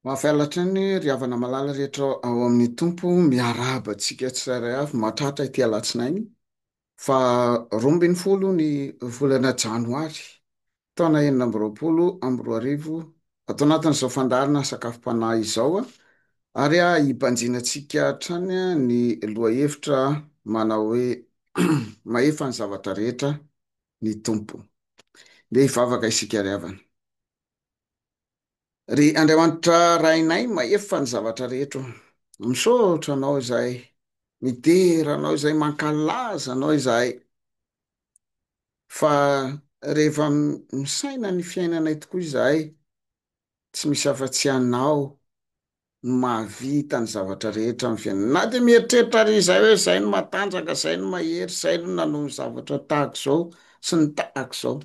Mahafaly hatrany ry havana malala rehetra ao amin'ny Tompo, miarahaba antsika tsirairay avy mahatratra ity alatsinainy fa 12 ny volana janoary taona 2026 ato anatin'izao fandaharana sakafom-panahy izao ary hibanjinantsika hatrany ny lohahevitra manao hoe mahefa ny zavatra rehetra ny Tompo. Ndeha hivavaka isika ry havana. Ry Andriamanitra Rainay mahefa ny zavatra rehetra ô, misaotra Anao izahay, midera Anao izahay, mankalaza Anao izahay, fa rehefa misaina ny fiainanay tokoa izahay, tsy misy afa-tsy Anao no mahavita ny zavatra rehetra amin'ny fiainana. Na dia mieritreritra ary izahay hoe izay no matanjaka, izay no mahery, izay no nanao ny zavatra tahaka izao sy ny tahaka izao.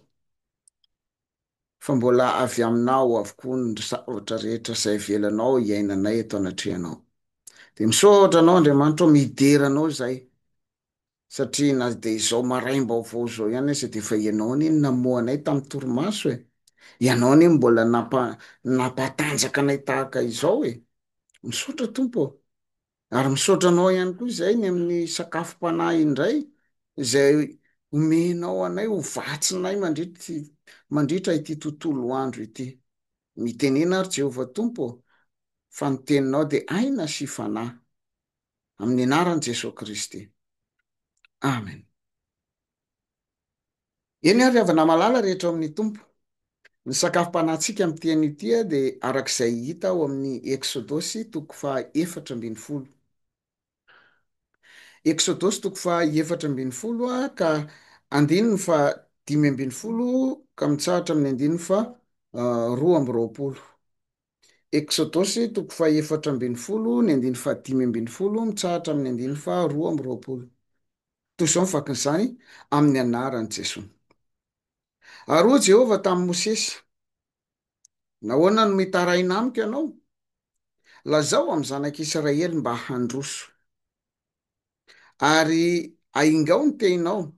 Fa mbola avy aminao avokoa ny zavatra rehetra izay avelanao hiainanay eto anatrehanao. Dia misaotra anao Andriamanitra ô, midera anao izahay, satria na dia izao maraim-baovao izao ihany aza dia efa ianao anie no namoha anay tamin'ny torimaso e. Ianao anie mbola nampa- nampatanjaka anay tahaka izao e. Misaotra Tompo ô. Ary misaotra anao ihany koa izay ny amin'ny sakafom-panahy indray izay omenao anay ho vatsinay mandritry mandritra ity tontolo andro ity. Mitenena ary Jehovah Tompo ô, fa ny teninao dia aina sy fanahy. Amin'ny anaran'i Jesoa Kristy. Amen. Eny ary havana malala rehetra ao amin'ny Tompo. Ny sakafom-panahintsika amin'ity anio ity dia araka izay hita ao amin'ny Eksodosy toko faha 14. Eksodosy toko faha 14 ka andininy faha 15 ka mitsahatra amin'ny andininy faha 22. Eksodosy toko faha 14 ny andininy faha 15 mitsahatra amin'ny andininy faha 22. Toy izao ny vakin'izany amin'ny anaran'i Jesoa. Ary hoy Jehovah tamin'i Mosesy, Nahoana no mitaraina amiko ianao? Lazao amin'ny zanak'Israely mba handroso. Ary ahingao ny tehinao,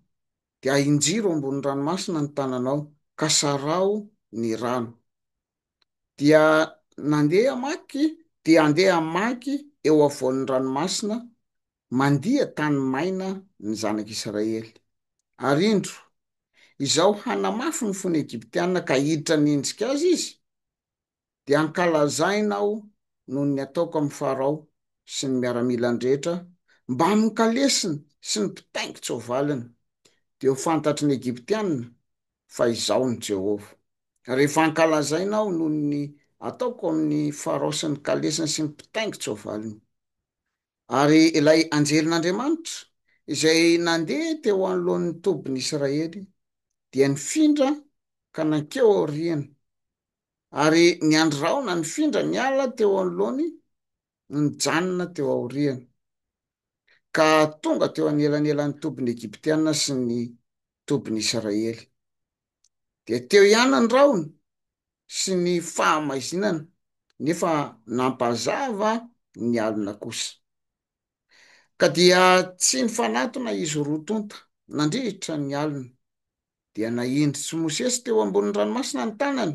dia ahinjiro ambony ranomasina ny tananao, ka saraho ny rano. Dia nandeha hamaky, dia handeha hamaky eo afovoan'ny ranomasina mandia tany maina ny zanak'Israely. Ary indro, Izaho hanamafy ny fon'ny Egyptiana ka hiditra hanenjika azy izy, dia hankalazaina Aho noho ny ataoko amin'i Farao sy ny miaramilany rehetra mbamin'ny kalesiny sy ny mpitaingin-tsoavaliny. Dia ho fantatry ny Egyptiana fa Izaho no Jehovah. Rehefa hankalazaina Aho noho ny ataoko amin'i Farao sy ny kalesiny sy ny mpitaingin-tsoavaliny. Ary ilay anjelin'Andriamanitra, izay nandeha teo anoloan'ny tobin'i Israely, dia nifindra ka nankeo aoriany, ary niandry rahona nifindra niala teo anoloany nijanona teo aoriany, ka tonga teo anelanelan'ny tobin'ny Egyptiana sy ny tobin'i Israely. Dia teo ihany ny rahona sy ny fahamaizinana, nefa nampazava ny alina kosa. Ka dia tsy nifanatona izy roa tonta nandritra ny alina. Dia nahindrits'i Mosesy teo ambonin'ny ranomasina ny tanany,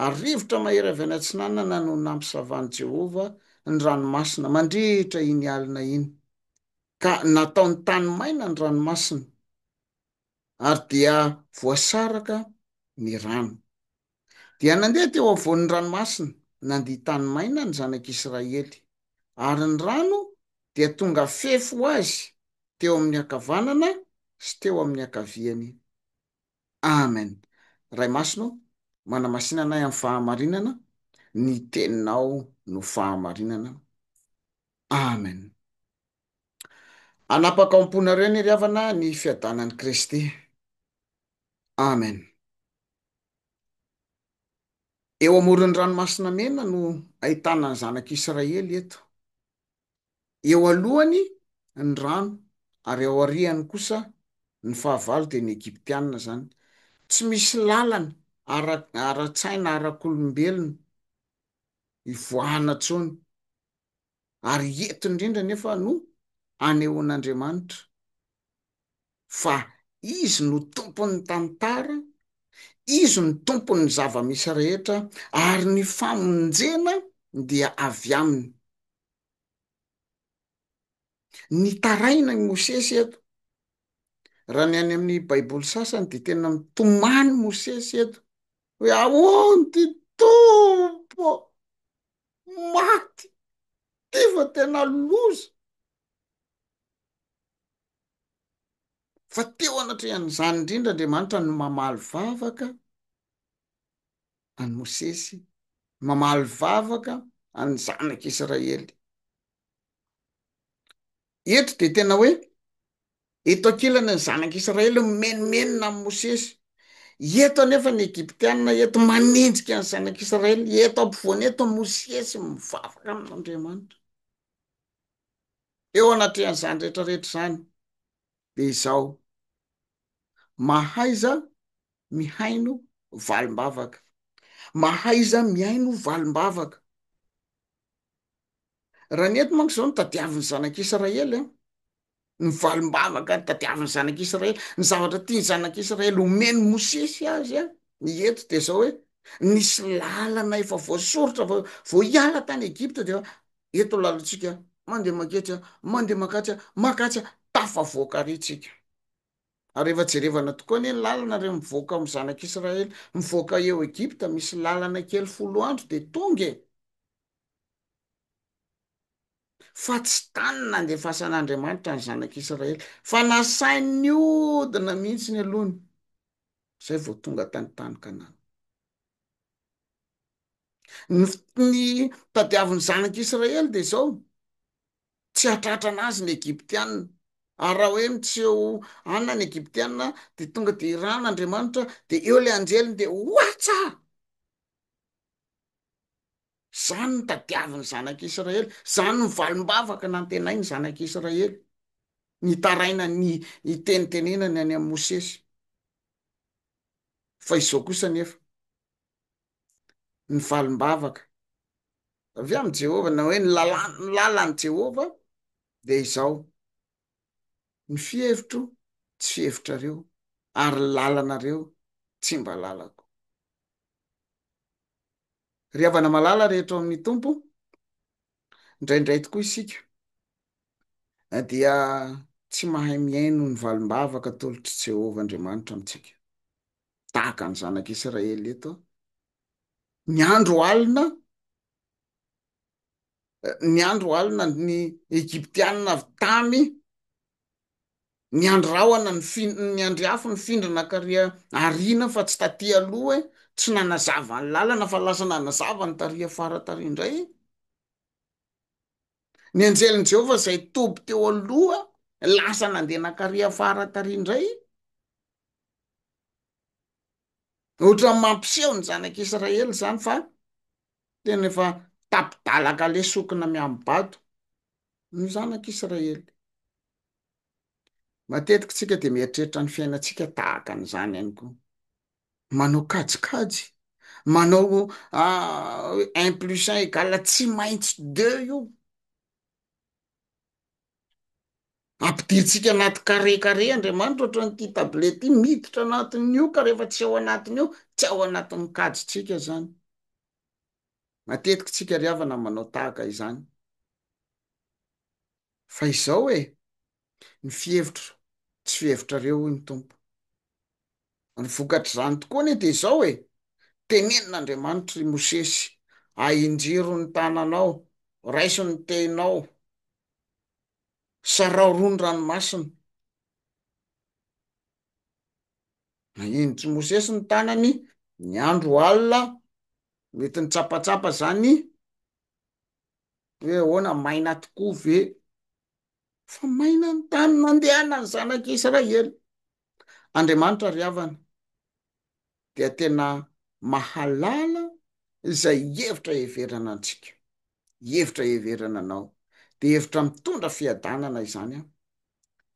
ary rivotra mahery avy any atsinanana no nampisavan'i Jehovah ny ranomasina mandritra iny alina iny, ka nataony tany maina ny ranomasina. ary dia voasaraka ny rano. Dia nandeha teo afovoan'ny ranomasina, nandia tany maina ny zanak'Israely, ary ny rano dia tonga fefy ho azy teo amin'ny ankavanana sy teo amin'ny ankaviany. Amen. Ray Masina ô, manamasina anay amin'ny fahamarinana, ny teninao no fahamarinana. Amen. Hanapaka ao am-ponareo anie ry havana ny fiadanan'i Kristy. Amen. Eo amoron'ny ranomasina mena no ahitana ny zanak'Israely eto. Eo alohany ny rano ary ao aoriany kosa ny fahavalo dia ny Egyptiana izany. Tsy misy lalana ara- ara-tsaina arak'olombelona hivoahana intsony. Ary eto indrindra anefa no anehoan'Andriamanitra fa Izy no tompon'ny tantara, Izy no Tompon'ny zava-misy rehetra ary ny famonjena dia avy aminy. Nitaraina i Mosesy eto. Raha ny any amin'ny Baiboly sasany dia tena mitomany Mosesy eto hoe ahoana ty Tompo ô? Maty ty fa tena loza. Fa teo anatrehan'izany indrindra Andriamanitra no mamaly vavaka an'i Mosesy, mamaly vavaka an'ny zanak'Israely. Eto de tena hoe eto ankilany ny zanak'Israely mimenomenona amin'i Mosesy, eto anefa ny Egyptiana eto manenjika ny zanak'Israely, eto ampovoany eto Mosesy mivavaka amin'Andriamanitra. Eo anatrehan'izany rehetrarehetra izany de izao, mahaiza mihaino valim-bavaka, mahaiza mihaino valim-bavaka. Raha ny eto manko zao no tadiavin'ny zanak'Israely an, ny valim-bavaka tadiavin'ny zanak'Israely, ny zavatra tian'ny zanak'Israely omen'i Mosesy azy an, ny eto de zao hoe nisy lalana efa voasoritra vao vao hiala tany Egypta de efa eto lalantsika mandeha manketsy an, mandeha mankatsy an, mankatsy an, tafavoaka ary tsika. Ary rehefa jerevana tokoa anie ny lalana re mivoaka amin'ny zanak'Israely, mivoaka eo Egypta misy lalana kely 10 andro de tonga e. Fa tsy tany nandefasan'Andriamanitra ny zanak'Israely, fa nasainy niodina mihitsy ny alohany, zay vao tonga tany tany Kanana. Ny ny tadiavin'ny zanak'Israely de zao, tsy hahatratra anazy ny Egyptiana, ary raha hoe miseho anona ny Egyptiana de tonga de iran'Andriamanitra, de eo le anjeliny de hoatsa! Zany no tadiavin'ny zanak'Israely, zany no valim-bavaka nantenain'ny zanak'Israely, nitarainany nitenitenenany any amin'i Mosesy. Fa izao kosa anefa, ny valim-bavaka avy amin'i Jehovah, na hoe ny lalàn-, ny lalan'i Jehovah dia izao, ny fihevitro tsy fihevitrareo, ary ny lalanareo tsy mba lalako. Ry havana malala rehetra ao amin'ny Tompo, indraindray tokoa isika dia tsy mahay mihaino ny valim-bavaka atolotr'i Jehovah Andriamanitra amintsika. Tahaka ny zanak'Israely eto, ny andro alina, ny andro alina ny Egyptiana avy tamy Ny andry rahona nifin- ny andry afo nifindra nankaria aoriana fa tsy taty aloha e, tsy nanazava ny lalana fa lasa nanazava ny tary afara tary indray e. Ny anjelin'i Jehovah izay toby teo aloha lasa nandeha nankary afara tary indray. Ohatran'ny mampiseho ny zanak'Israely izany fa tena efa tapi-dalaka le sokina miamibado ny zanak'Israely. Matetika tsika de mieritreritra ny fiainantsika tahaka an'izany ihany koa. Manao kajikajy, manao un plus un égale tsy maintsy deux io. Ampidirintsika anaty carré carré Andriamanitra ohatran'ity tablette ity, miditra anatin'io ka rehefa tsy ao anatin'io, tsy ao anatin'ny kajintsika zany. Matetika tsika ry havana manao tahaka izany. Fa izao e, ny fihevitro tsy fihevitrareo hoy ny Tompo. Ny vokatr'izany tokoa anie de izao e, tenenin'Andriamanitra i Mosesy, ahinjiro ny tananao, raiso ny tehinao, sarao roa ny ranomasina. Nahinjitr'i Mosesy ny tanany, ny andro alina, mety nitsapatsapa zany, Hoe ahoana, maina tokoa ve? Fa maina ny tany nandehanan'ny zanak'Israely. Andriamanitra ry havana dia tena mahalala izay hevitra heverana antsika, hevitra heverana anao, de hevitra mitondra fiadanana izany an,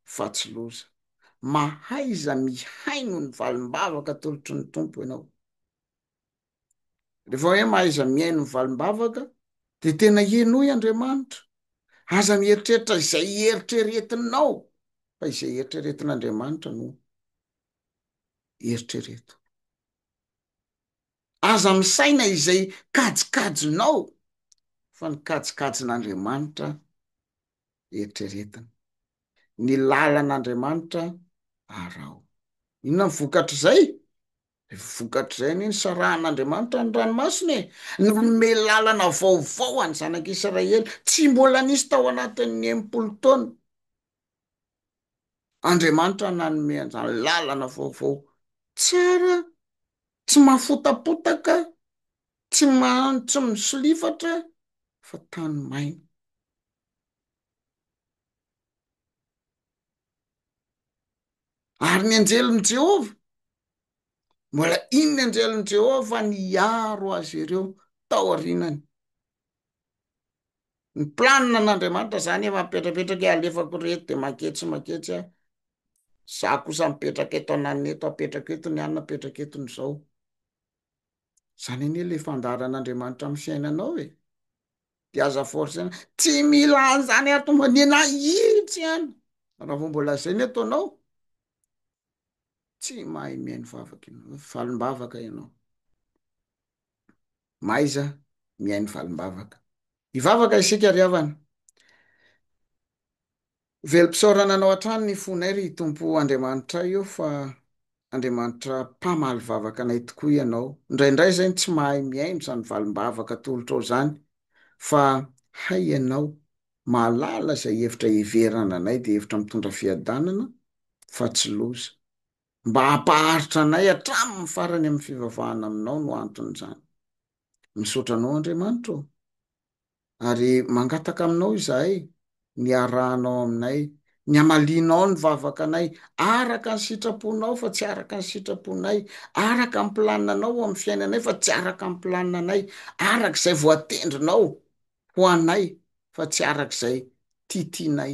fa tsy loza. Mahaiza mihaino ny valim-bavaka atolotry ny Tompo ianao. Rehefa hoe mahaiza mihaino ny valim-bavaka de tena henoy Andriamanitra. Aza mieritreritra izay eritreretinao fa izay eritreretin'Andriamanitra no eritrereto. Aza misaina izay kajikajinao fa ny kajikajin'Andriamanitra eritreretina. Ny lalan'Andriamanitra araho. Inona ny vokatr'izay? Vokatr'izay anie nisarahan'Andriamanitra ny ranomasina e! Nanome lalana vaovao an'ny zanak'Israely tsy mbola nisy tao anatin'ny 60 taona. Andriamanitra nanome an'izany lalana vaovao tsara, tsy mahafotapotaka, tsy ma- tsy misolifatra fa tany maina. Ary ny anjelin'i Jehovah, mbola iny ny anjelin'i Jehovah niaro azy ireo tao aorianany. Ny planina an'Andriamanitra zany efa mipetrapetraka hoe alefako reto de maketsy maketsy a, za kosa mipetraka eto ananona eto, apetrako eto ny anona, apetrako eto ny zao. Zany anie le fandaharan'Andriamanitra amy fiainanao e. De aza forcena, tsy mila an'zany aho tompo, ny anahy itsy ihany, raha vao mbola zay ny ataonao, tsy mahay mihaino vavaka ianao, valim-bavaka ianao. Mahaiza mihaino valim-bavaka. Hivavaka isika ry havana. Velom-pisaorana anao hatrany ny fonay ry Tompo Andriamanitray o fa Andriamanitra mpamaly vavaka anay tokoa ianao. Indraindray izay ny tsy mahay mihaino izany valim-bavaka atolotrao izany fa hay ianao mahalala izay hevitra heverana anay dia hevitra mitondra fiadanana fa tsy loza. Mba hampaharitra anay hatramin'ny farany amin'ny fivavahana aminao no anton'izany. Misaotra anao Andriamanitra ô. Ary mangataka aminao izahay ny hiarahanao aminay, ny hamalianao ny vavaka anay, araka ny sitraponao fa tsy araka ny sitraponay, araka ny planinanao ao amin'ny fiainanay fa tsy araka ny planinanay, araka izay voatendrinao ho anay fa tsy araka izay tiatianay.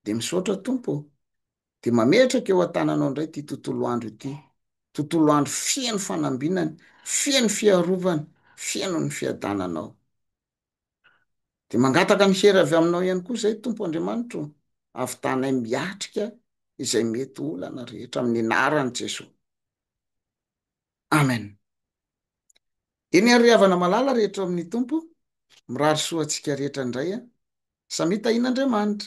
De misaotra Tompo ô. De mametraka eo an-tananao indray ity tontolo andro ity, tontolo andro feno fanambinana, feno fiarovana, feno ny fiadananao. De mangataka ny hery avy aminao ihany koa izay Tompo Andriamanitro ô, ahavitanay miatrika izay mety olana rehetra amin'ny anaran'i Jesoa. Amen. Eny ary ry havana malala rehetra ao amin'ny Tompo, mirary soa antsika rehetra indray an. Samia tahian'Andriamanitra.